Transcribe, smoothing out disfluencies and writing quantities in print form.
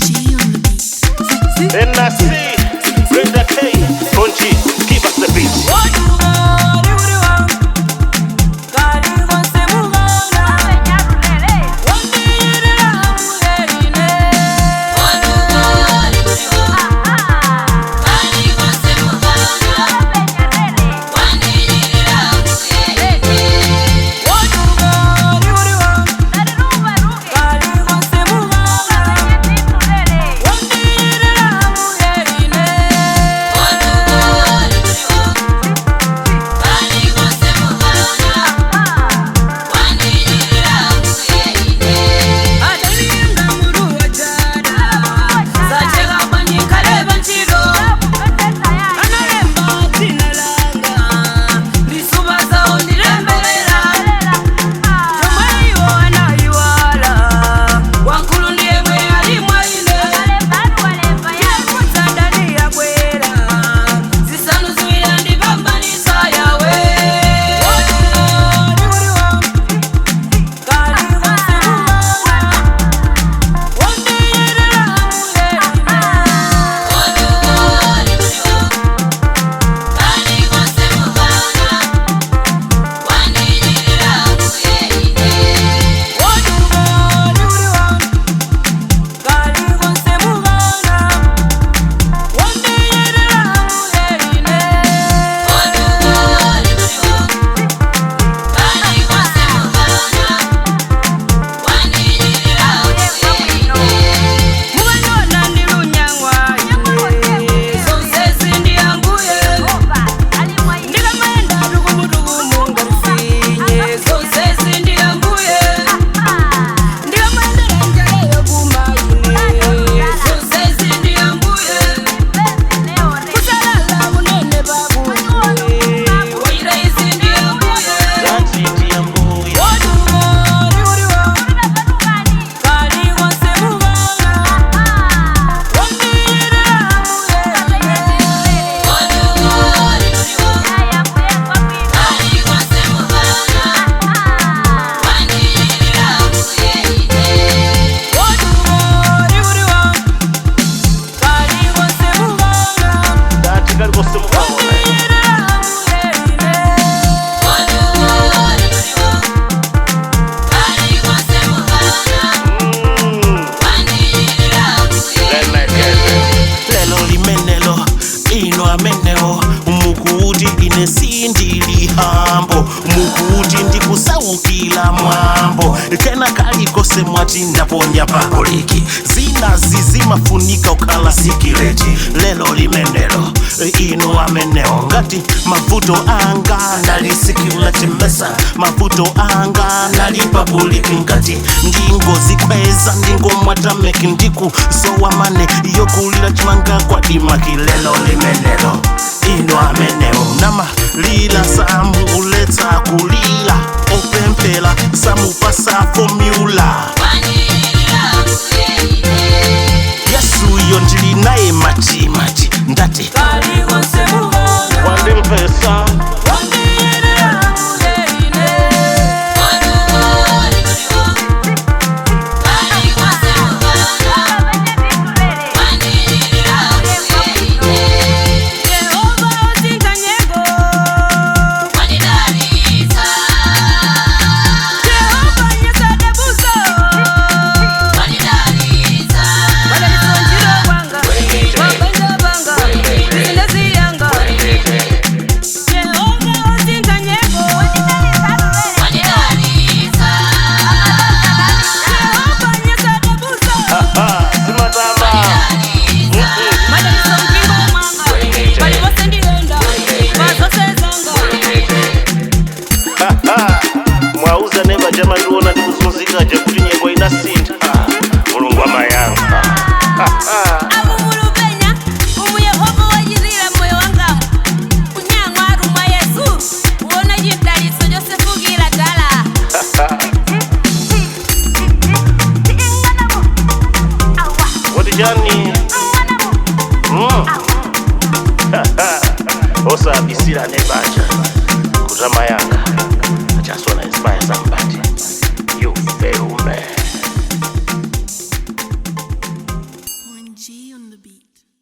G on the beat. NRC, Brenda K, Konji, give us the beat. Lelo limenelo ino ameneo mukuti ine sindilihambo mukuti ndikusaukila mwambo kena kalikose mwati ndaponya pakoliki zina zimafunika ukhala sikileti lelo limenelo ino ameneo ngati mavuto anga ndalisikila chimesa mavuto anga ndalipapuliki ngati ndingozikweza ndingomwatameki ndikusowa mane yokulira chimanga kwadimaki lelo limenelo ino ameneo nama lila samu uletsa kulila opempela samupasa formula yesuyo ndili naye machimachi ndati Wandimvesa, simatama. Mwauza neba jamandiona ndikuzunzika jekuti nyengo inasintha. Mulungu amayankha. Akumulupenya umu Yehova wachitira moyo wangamu kunyang'wa arumwa Yesu uona chidalitso chosefukira gala. Woti chani? Osabisira nebaja kutamayankha. I just wanna inspire somebody. You fail man. on the beat.